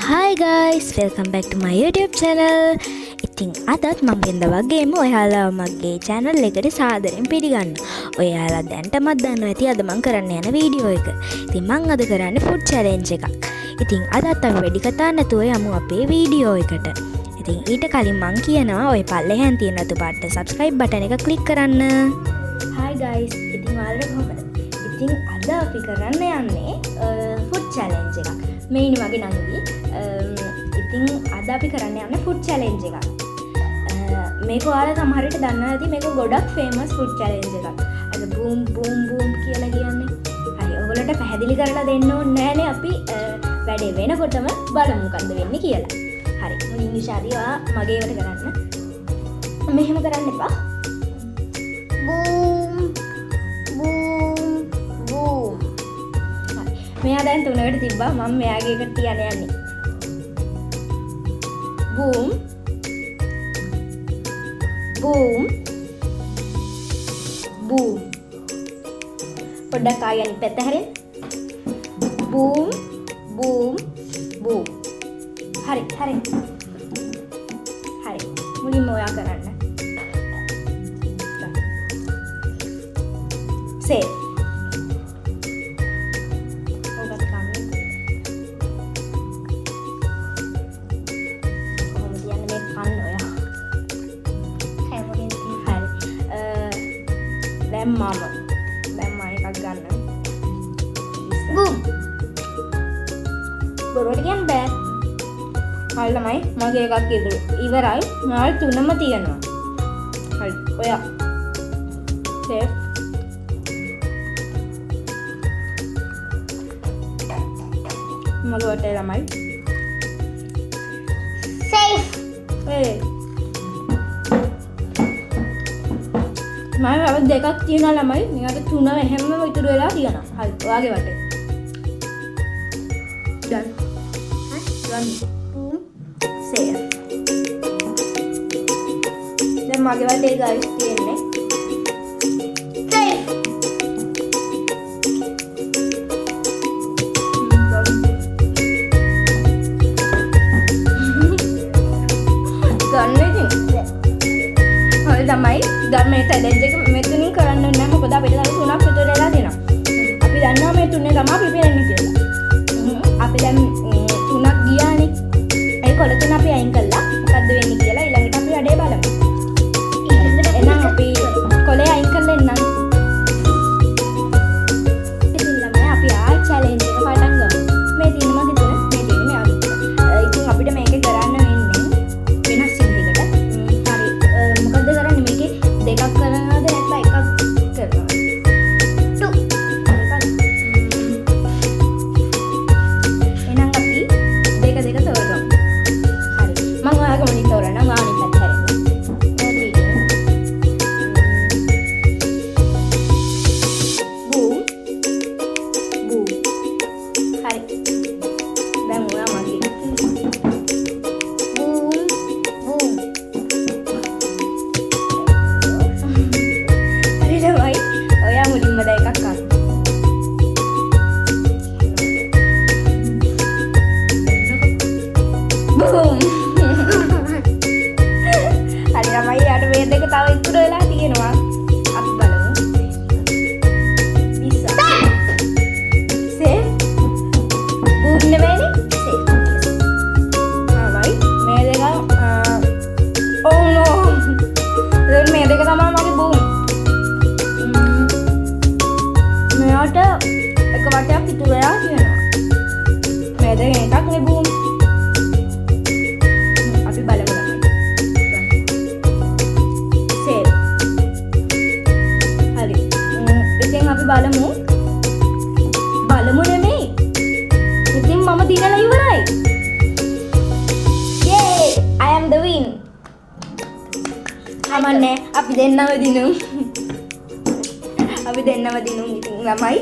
Hi guys, welcome back to my YouTube channel. ඉතින් අදත් මම වෙනද වගේම ඔයාලා මගේ channel එකට සාදරයෙන් පිළිගන්නවා. ඔයාලා දැනටමත් දන්නවා ඇති අද මං කරන්න යන වීඩියෝ එක. ඉතින් මං අද කරන්නේ ෆුඩ් චැලෙන්ජ් එකක්. ඉතින් අදත් අපි වැඩි කතා නැතුව යමු අපේ වීඩියෝ එකට. ඉතින් ඊට කලින් මං කියනවා ඔය පල්ලෙහාන් තියෙන රතු පාට subscribe button එක ක්ලික් කරන්න. Hi guys, ඉතින් ඔයාලට කොහොමද? ඉතින් අද අපි කරන්න යන්නේ ෆුඩ් චැලෙන්ජ් එකක්. මේ ඉන්නේ මගේ නංගි. ඉතින් අද අපි කරන්න යන්නේ ෆුඩ් චැලෙන්ජ් එකක්. මේක ඔයාලා සමහර විට දන්නවා ඇති, මේක ගොඩක් ෆේමස් ෆුඩ් චැලෙන්ජ් එකක්. අර බූම් බූම් බූම් කියලා කියන්නේ. හරි, ඔයගොල්ලන්ට පැහැදිලි කරලා දෙන්න ඕනේ නෑනේ. අපි වැඩේ වෙනකොටම බලමු මොකද්ද වෙන්නේ කියලා. හරි, මුලින් නිශාදී ඔයා මගේ ඒවට කරන්න. මෙහෙම කරන්න එපා. Boom boom boom. හරි. මෙයා දැන් තුනකට තිබ්බා. මම මෙයාගේ එකට තියන්න යන්නේ. Boom boom boom. පොඩ්ඩක් ආයෙ අනිත් පැත්ත හැරෙන්න. Boom boom boom. හරි හරි හරි, මුලින්ම ඔයා කරන්න. සේෆ්. ඔකත් කන්න. කොහොම තියන්නේ මේ කන්න ඔයා? හැමෝගෙන්. හරි. දැන් මම එකක් ගන්න. බූම්. බොරුවට කියන්න බෑ. හරි ළමයි, මගේ එකක් ඉවරයි. මල් තුනම තියෙනවා. හරි, ඔයා. සේෆ්. මගේ වටේ ළමයි. සේෆ්. ඒ මම තව දෙකක් තියෙනවා ළමයි. මෙයාට තුන එහෙම්ම ඉතුරු වෙලා තියෙනවා. හරි, ඔයාගේ වටේ. ගන්න. ගන්න. බූම්. සේෆ්. දැන් මගේ වටේ ගයිස් තියෙන්නේ. සේෆ්. ගන්න ඉතින්. හරි ළමයි, දැන් මේ චැලෙන්ජ් එක මෙතනින් කරන්න ඕනේ නැහැ. මොකද අපිට තව තුනක් ඉතුරු වෙලා තියෙනවා. අපි දන්නවා මේ තුනේ තමයි අපි පෙරන්නේ කියලා. අපි දැන් තුනක් ගියානේ. ඒ කොළ තුන අපි අයින් කළා. මොකද්ද වෙන්නේ කියලා ඊළඟට අපි වැඩේ බලමු. එහෙනම් අපි කොළේ අයින් කරලා එන්නම්. ඉතින් ළමයි, අපි ආයි චැලෙන්ජ් එක පටන් ගමු. මේ තියෙන මගේ තුන, මේ තියෙන මෙයාගේ තුන. ඉතින් අපිට මේක කරන්න වෙන්නේ වෙනස් විදිහකට. හරි. මොකද්ද කරන්නේ මේකේ? දෙකක් කරනවද නැත්නම් එකක් කරනවද? 2. එකක්. එහෙනම් අපි දෙක දෙක තෝරගමු. හරි. මං ඔයාගේ මුලින් තෝරන්නම්. ඔයා අනිත් පැත්ත හැරෙන්න. No cheating. Boom. Boom. හරි. දැන් ඔයා මගේ. Boom boom. හරි ළමයි. ඔයා මුලින්ම දැන් එකක් ගන්න. බූම්. හරි ළමයි, යාට මේ දෙක තව ඉතුරු වෙලා තියෙනවා. අපි බලමු. 20. සේෆ්. බූම් නෙමෙයිනේ? සේෆ්. ළමයි, මේ දෙක, oh no. දැන් මේ දෙක තමයි මගේ බූම්. මෙයාට එක වටයක් ඉතුරු වෙලා තියෙනවා. මේ දෙකෙන් එකක් නේ බූම්. අපි බලමු ළමයි. සේෆ්. හරි. ඉතින් අපි බලමු. බලමු නෙමෙයි. ඉතින් මම දිනලා ඉවරයි. Yay! I am the win. කමන්නේ, අපි දෙන්නම දිනුම්. අපි දෙන්නම දිනුම් ඉතින් ළමයි.